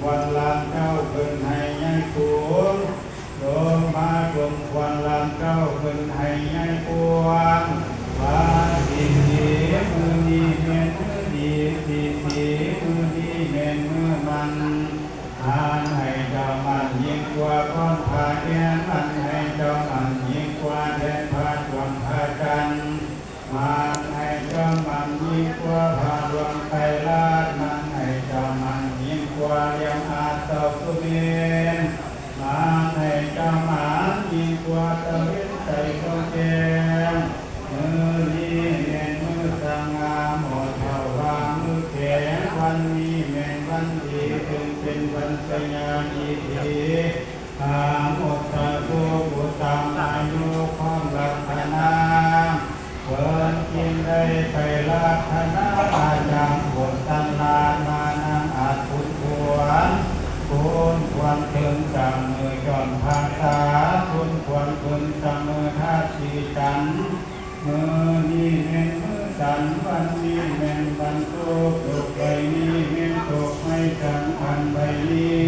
ຄວັນລານເຈົ້າຂຶ້ນໃຫ້ໃຫຍ່ສູງ, ລົງມາຈົ່ມຄວັນລານເຈົ້າຂຶ້ນໃຫ້ໃຫຍ່ກວ້າງ. ວ່າ ສິດສີມື້ນີ້ແມ່ນມື້ດີ, ສິດສີມື້ນີ້ແມ່ນມື້ໝັ້ນ. ໝັ້ນໃຫ້ເຈົ້າໝັ້ນຍິ່ງກວ່າກ້ອນຜ້າແກ້ນ, ໝັ້ນໃຫ້ເຈົ້າໝັ້ນຍິ່ງກວ່າແທ່ນພະດວງພະຈັນ. ໝັ້ນໃຫ້ເຈົ້າໝັ້ນຍິ່ງກວ່າພະດວງໄຕລາດ, ໝັ້ນໃຫ້ເຈົ້າໝັ້ນຍິ່ງກວ່າລຽມອາດເຈົ້າສຸເມນ, ໝັ້ນໃຫ້ເຈົ້າໝັ້ນຍິ່ງກວ່າຕາເວັນໃສສອງແຈ້ງ. ມື້ນີ້ແມ່ນມື້ສະຫງ່າ ໝໍເຖົ້າວ່າມື້ແຂງ, ວັນນີ້ແມ່ນວັນດີ ເຊິ່ງເປັນວັນຊະຍາດີທີ. ອາມຸດຕະໂລກຸດຕະມາຍຸ ຄອງລັກສະນະ ເພິ່ນຈຶ່ງໄດ້ໄປລັກສະນະອາຈານໂພດສັນລາດມານຳອາດຂຸນຂວນ, ຂຸນຂວນເພິ່ນຈຳມືຈອມພາສາ, ຂຸນຂວນເພິ່ນຈຳມືທາດສີຈັນ. ມື້ນີ້ແມ່ນມື້ຈັນ, ວັນນີ້ແມ່ນວັນສຸກ, ສຸກໃບນີ້ແມ່ນສຸກໄມ້ຈັນ, ຂັນໃບນີ້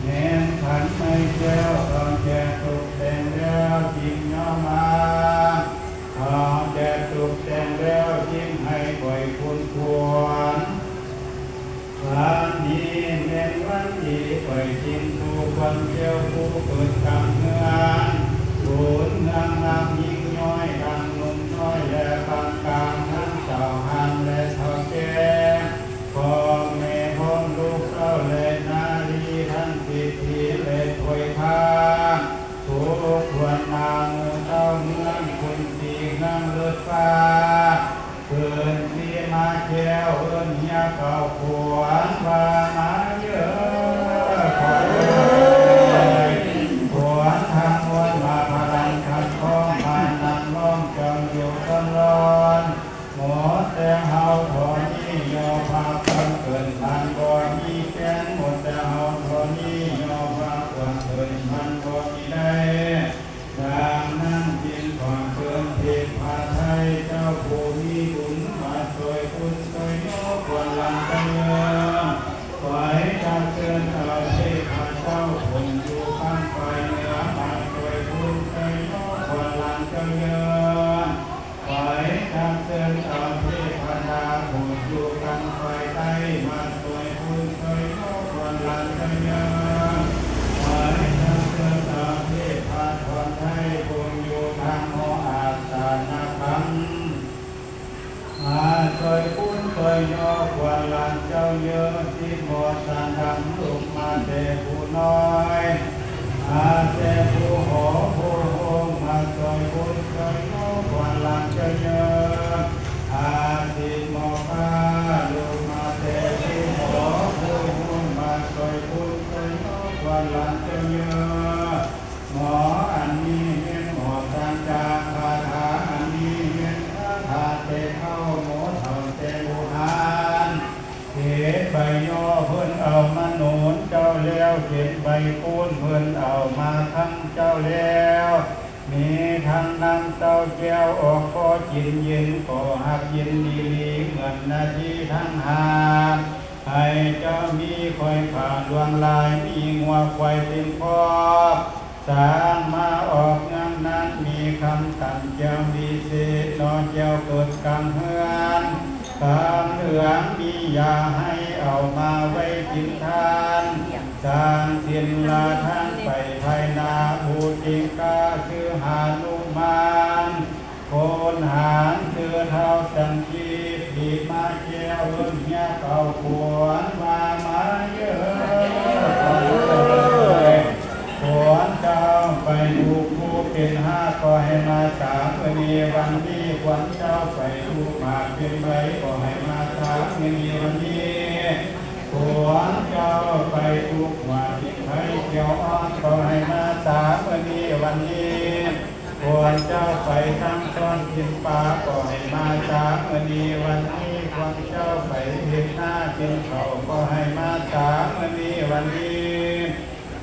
ແມ່ນຂັນໄມ້ແກ້ວ, ຕ້ອງແຈະຕົກແຕ່ງແລ້ວຈຶ່ງຍ້ອມມາ, ຕ້ອງແຈະຕົກແຕ່ງແລ້ວຈຶ່ງໃຫ້ໄຫວ້ຂຸນຂວນ. ວັນນີ້ແມ່ນວັນດີ ຂ້ອຍຈຶ່ງສູ່ຄວນແກ້ວຜູ້ເກີດກາງເຮືອນ, ບຸນເຮືອນນຳຍິງນ້ອຍ ທັງໜຸ່ມນ້ອຍ ແລະປານກາງ, ທັງສາວຫ້າມ ແລະເຖົ້າແກ່, ພໍ່ແມ່ພ້ອມລູກເຕົ້າ ແລະນາລີ, ທັງເສດຖີ ແລະຖ້ວຍທານ, ທຸກຄົນນາໝູ່ເຕົ້າເມືອງຄຸນສີເຮືອງເລີດຟ້າ. ເອີ້ນທີ່ມາແກ້ວ ເອີ້ນເຮຍເຂົ້າຂວັນວ່າມາເດີ້ ຂວັນເອີຍ ຂວັນທັງມວນມາພະລັງຄັນຄອງ ມານັ່ງລ້ອມຈອມຢູ່ຕະລອນ ໝົດແຕ່ເຮົາທໍ່ນີ້ຍໍພາຄວນເກີນມັນບໍ່ມີແກນ ໝົດແຕ່ເຮົາທໍ່ນີ້ຍໍພາຄວນເກີນມັນບໍ່ມີໄດ້ ດັ່ງນັ້ນຈຶ່ງຂໍເຊີນເທບພະໄທເຈົ້າຜູ້ມີບຸນ ມາຊ່ວຍຄຸນຊ່ວຍຍໍຄວນຫຼັງຈະເຍີ້ງ ໄປຈັກເຊີນເອົາເທບພະເຈົ້າຜົນຢູ່ຂ້າງຝ່າຍເໜືອ ມາຊ່ວຍຄຸນຊ່ວຍຍໍຄວນຫຼັງຈະເຍີ້ງ ໄປຈັກເຊີນເອົາເທບພະດາພູດຢູ່ທາງຝ່າຍໃຕ້ ມາຊ່ວຍຄູນຊ່ວຍໂຍຄວນຫຼານເຈົ້າເຍີ້ງ ໄປຈັກເຊີນເອົາເທບພະທອນໄທພູນຢູ່ທາງຫໍອາສານະຄັງ ມາຊ່ວຍຄູນຊ່ວຍໂຍຄວນຫຼານເຈົ້າເຍີ້ງ ສິດໝໍສັນດຳລຸກມາແຕ່ຜູ້ນ້ອຍ ອາແຕ່ຜູ້ຫໍຜູ້ໂຮງ ມາຊ່ວຍບຸນຊ່ວຍໂຍຄວນຫຼານເຈົ້າເຍີ້ງ ອາສິດໝໍປ້າລຸກມາແຕ່ຜູ້ຫໍຜູ້ໂຮງ ມາຊ່ວຍບຸນຊ່ວຍໂຍຄວນຫຼານເຈົ້າເຍີ້ງ ໝໍອັນນີ້ແມ່ນໝໍຕ່າງຈາກຄາຖາ ອັນນີ້ແມ່ນຄາຖາແຕ່ເກົ່າ ໝໍເຖົ້າແຕ່ບູຮານ ເຮັດໃບຍໍເພິ່ນເອົາມາໜູນເຈົ້າແລ້ວ ເຮັດໃບຄູນເພິ່ນເອົາມາທັງເຈົ້າແລ້ວ ມີທັງນ້ຳເຕົ້າແກ້ວອອກຂໍກິນເຢັນ ຂໍຮັບເຢັນດີຫຼີເໝືອນນາທີທັງຫ້າ ໃຫ້ເຈົ້າມີຂ້ອຍຂ້າຫຼວງຫຼາຍ ມີງົວຄວາຍເຕັມຄອກ ສ້າງມາອອກເມືອງນັ້ນ ມີຄຳຕຳແຈ່ວວິເສດ ໜໍ່ແຈ່ວເກີດກາງເຮືອນ ຄຳເຫຼືອງມີຢາໃຫ້ເອົາມາໄວ້ກິນທານ ສ້າງສິນລະທານໄປພາຍໜ້າ ອຸຕິກາຊື່ຫານຸມານ ໂພນຫານຊື່ທ້າວສັນທີ ທີ່ມາແກ້ວເອີ້ນເຮຍເຂົ້າຂວັນວ່າມາເດີ ຂວັນເອີຍ ຂວັນເຈົ້າໄປທຸກຜູ້ເປັນຮາກ ກໍໃຫ້ມາສາມື້ນີ້ວັນນີ້ ຂວັນເຈົ້າໄປທຸກໝາກເປັນໃບ ກໍໃຫ້ມາສາມື້ນີ້ວັນນີ້ ຂວັນເຈົ້າໄປທຸກຫົວກິນໄຂ່ຂຽວອ່ອນ ກໍໃຫ້ມາສາມື້ນີ້ວັນນີ້ ຂວັນເຈົ້າໄປທັງຊ້ອນກິນປາ ກໍໃຫ້ມາສາມື້ນີ້ວັນນີ້ ຂວັນເຈົ້າໄປເຮັດນາກິນເຂົ້າ ກໍໃຫ້ມາສາມື້ນີ້ວັນນີ້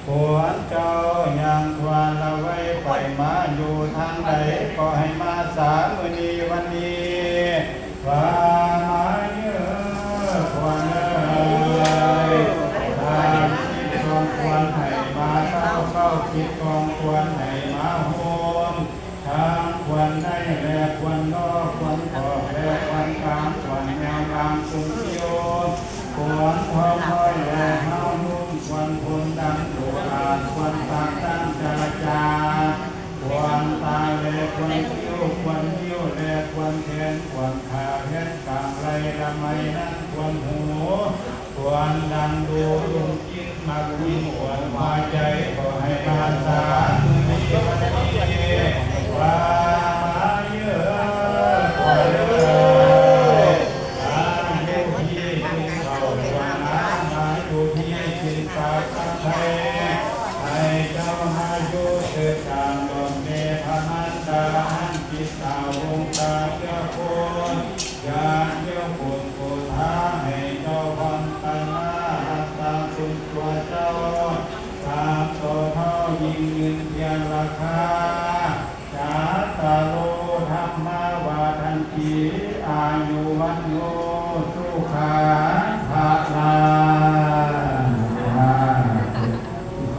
ຂວັນເຈົ້າຍ່າງຄວານລະໄວໄປມາຢູ່ທາງໃດ ກໍໃຫ້ມາສາມື້ນີ້ວັນນີ້ ວ່າມາເດີ ຂວັນເອີຍ ທາງ ເຮົານຸ່ງຄວນພົນດຳໂຕອາດ ຄວນປາກຕັ້ງຈາລະຈາ ຄວນຕາແລຄວນຄິ້ວ ຄວນນິ້ວແລຄວນແຂນ ຄວນຂາແຂນກາງໄລ່ລະໄມນັ້ນ ຄວນຫູ ຄວນດັງດູລຸງຈິ້ນ ມັກຍິງຄວນຫົວໃຈ ຂໍໃຫ້ມາສາທຸກທີ່ວັນນີ້ ວ່າມາເຢີ ມາເຢີ ມາຢູ່ພີ້ກິນເຂົ້າຫົວນາ ມາຢູ່ພີ້ກິນປາກຕາໄທ ໃຫ້ເຈົ້າມາຢູ່ເກີດຕາມດອນແມ່ພະມານດາ ອັນປິດຕາວົງຕາເຊື້ອໂຄນ ຍາດໂຍມບຸນໂກທາ ໃຫ້ເຈົ້າພຳປະນາຮັກສາຄຸນຕົວເຈົ້າ ຕາມຕໍ່ເທົ່າຍິ່ງຍືນພຽງລາຄາ ຈັດຕາໂລ ທຳມາ ວາທັນຕິ ອາຍຸ ວັນໂນ ສຸຂາ